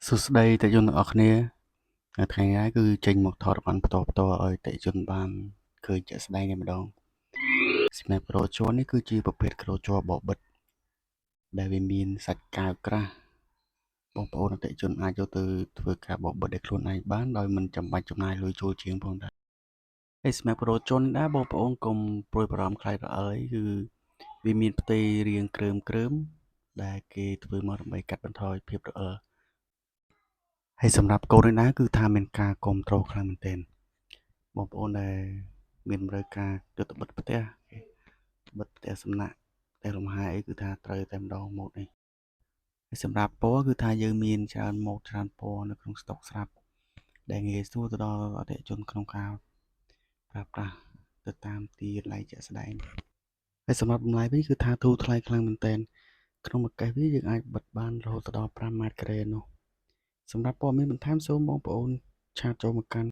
សួស្តីអតិថិជនទាំងអស់គ្នាថ្ងៃនេះគឺចេញមកថតបានបន្តបន្តឲ្យអតិថិជនបានឃើញជាក់ស្ដែងតែម្ដងសម្រាប់ក្រជ័រនេះគឺជាប្រភេទក្រជ័របបិទដែលវាមានសាច់កាវក្រាស់បងប្អូនអតិថិជនអាចយកទៅធ្វើការបបិទដោយខ្លួនឯងបានដោយមិនចាំបាច់ចំណាយលុយជួលជាងផងដែរហើយសម្រាប់ក្រជ័រនេះដែរបងប្អូនកុំព្រួយបារម្ភខ្លាចរអិលអីគឺវាមានផ្ទៃរាងគ្រើមគ្រើមដែលគេធ្វើមកដើម្បីកាត់បន្ថយភាពរអិលហើយសម្រាប់កូននេះដែរគឺថាមានការគ្រប់គ្រងខ្លាំងមែនទែនបងប្អូនដែលមានតម្រូវការយកទៅបិទផ្ទះបិទផ្ទះសំណាក់ផ្ទះលំហែអីគឺថាត្រូវតែម្ដងម៉ូតនេះហើយសម្រាប់ពណ៌គឺថាយើងមានច្រើនម៉ូតច្រើនពណ៌នៅក្នុងស្តុកស្រាប់ដែលងាយស្រួលទៅដល់អតិថិជនក្នុងការប្រើប្រាស់ទៅតាមទីកន្លែងជាក់ស្ដែងហើយសម្រាប់តម្លៃវិញគឺថាធូរថ្លៃខ្លាំងមែនទែនក្នុងមួយកេសវាយើងអាចបិទបានរហូតដល់5ម៉ែត្រការ៉េនោះសម្រាប់ព័ត៌មានបន្ថែមសូមបងប្អូន chat ចូលមកកាន់